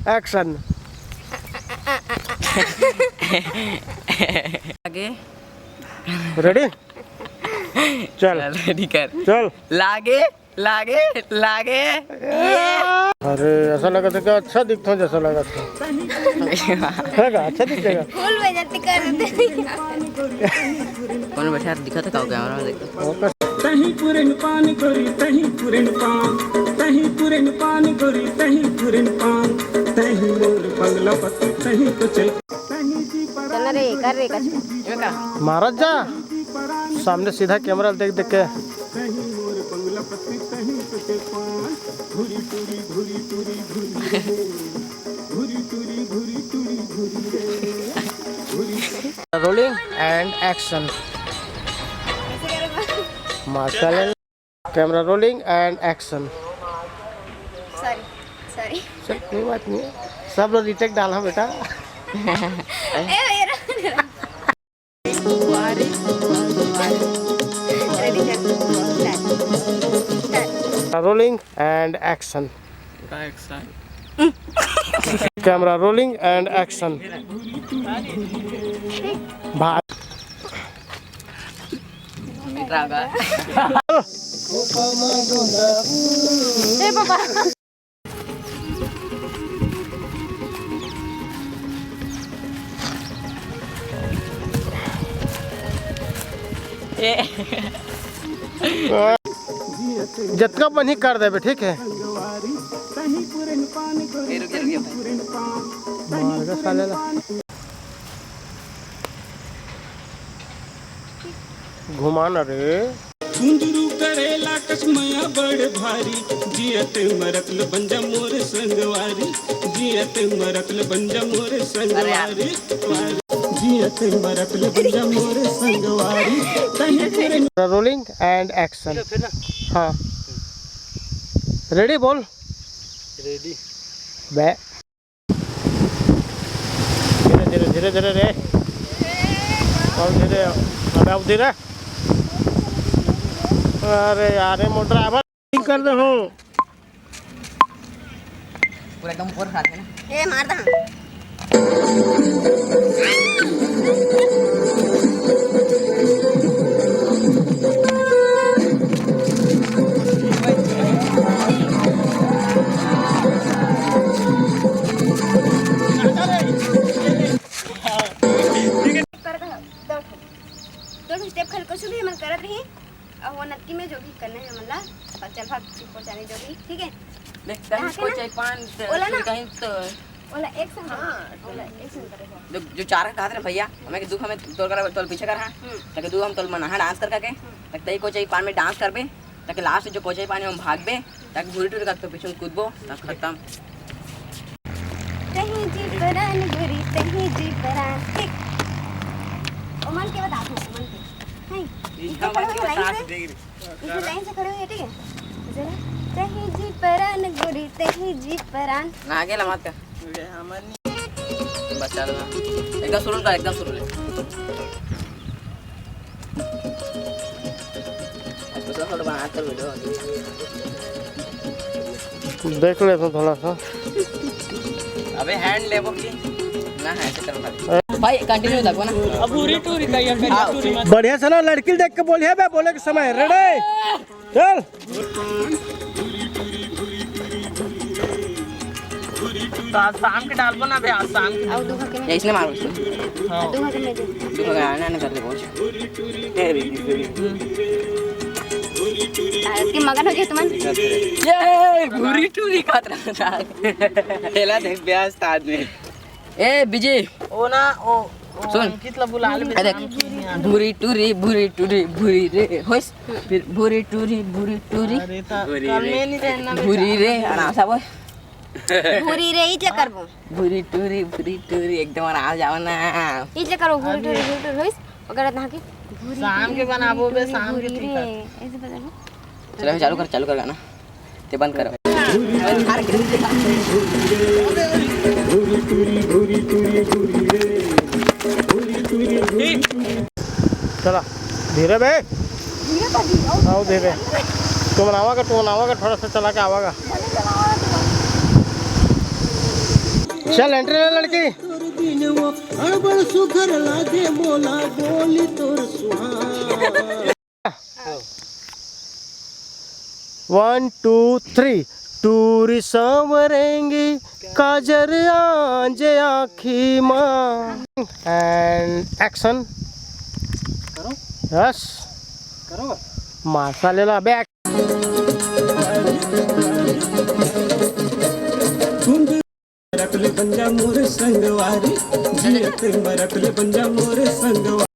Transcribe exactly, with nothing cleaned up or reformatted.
Action. आगे। Ready? चल। चल, ready कर। चल। लागे, लागे, लागे। अरे, ऐसा लगा था कि अच्छा दिखता हूँ, जैसा लगा था। है का? अच्छा दिखेगा। फूल में जल्दी कर देते। कौन बैठा है? दिखा था का camera में, देखो। तहीं पुरन पान गोरी, तहीं पुरन पान, तहीं पुरन पान गोरी, तहीं पुरन पान, तहीं मोर बंगला पत्ती, तहीं तो चल। चल ना रे, कर रे, कर। मारत जा, सामने सीधा camera देख देख के। Rolling and action. माशाल्लाह। Camera rolling and action. Sorry, sorry. चल, कोई बात नहीं है, सब लोग retake डाला बेटा। ए, मेरा, मेरा। Ready, sir. Done. Rolling and action. का action? Camera rolling and action. भाई। ए बाबा। ए। जतका बनी कर देबे, ठीक है? ए, रुक जा, रुक जा। मार के साले ला। घुमाना रे। कुंदरू करेला कसमया बड़ भारी, जियत मरत ल बन जा मोर संगवारी, जियत मरत ल बन जा मोर संगवारी, जियत मरत ल बन जा मोर संगवारी। Rolling and action. हाँ, ready बोल। Ready. बे। धीरे, धीरे, धीरे, धीरे रे। बहुत धीरे। अबे, अब धीरे। अरे यार, ये मोटर driver कर दे हो। पूरा एकदम ऊपर उठा के ना। ए, मार दे। कर दो, दो ठो, दो ठो step खाली कुछ भी हमन करत रही, और वो नक्की में जो भी करना है हमन ला, और चल भाग, चुप हो जाने जो भी, ठीक है? देख, कहीं यहाँ के को ना, चाय पान, ओला ना, कहीं तो ओला एक संग, हाँ, ओला एक संग करे हो। जो, जो चार का हाथ रे भैया, हमें के दुख हमें तोर कर, तोर पीछे कर, हाँ। हम्म। ताकि दुख हम तोर मनाहा dance कर करके, हम्म। तक तई को चाय पान में dance करबे। ताकि last जो कोचई पानी हम भागबे, ताकि घूरी टूरी करके पीछे में कूदबो, तब खत्म। तहीं जी परान गोरी, तहीं जी परान, ठीक। ओमन के बता दो, ओमन के। हैं? इनका इनका मन के खड़े हो, बता line से। दे रे। इसे line से खड़े हुए, ठीक है? जरा, तहीं जी परान गोरी, तहीं जी परान। ना, आगे ला मत कर। बचा लो। एकदम शुरू कर, एकदम शुरू ले। देख ले तो थोड़ा सा। अबे hand लेबो की? ना है, ऐसे करो खाली। भाई, continue रखो ना। अब पूरी टूरी का ये हाँ। टूरी मत। बढ़िया से ना, लड़की देख के बोलिए बे, बोले के समय। Ready? चल। तो आज शाम के डालबो ना बे, आज शाम के। आओ, दुखा के मैं। इसने मारो इसको। हाँ। दुखा के मैं दे। दुखा के आने, आने कर दे, पहुंच। आज के मगन हो गए तुमन। ये भूरी टूरी खात रहा था। खेला देख ब्यास ताद में। ए, विजय। ओ ना, ओ, ओ सुन। अंकित ला बुला ले, ए, देख। शाम की यहाँ। भूरी टूरी, भूरी टूरी, भूरी रे। होइस? फिर भूरी टूरी, भूरी टूरी। अरे, तो भूरी कल रे। में नहीं रहना बेटा। भूरी रे, आराम से बोल। भूरी रे, इच ले करबो। भूरी टूरी, भूरी टूरी, एकदम आराम जाओ ना। इच ले करो, भूरी टूरी, भूरी टूरी, होइस? अगर ना के भूरी शाम टूरी, के बनाबो बे, भूरी शाम के भूरी ठीक है। रे, ऐसे बजाबो। चलो, चालू कर, चालू कर गाना। ते बंद कर। चला, धीरे बे। धीरे बे, धीरे। आओ, धीरे। तुमन आवा गा, तुमन आवा गा, थोड़ा सा चला के आवा गा। चल, एंट्री ले लड़की। तोर दिन वो अड़बड़ सुघर लागे मोला, बोली तोर सुहाग। One, two, three। टूरी सांवरेंगी, काजर आंजे आँखी मा। And action। करो। Yes। करो। मासा ले ला बे। मरत ले बन जा मोर संगवारी, जियत मरत ले बन जा मोर संगवारी।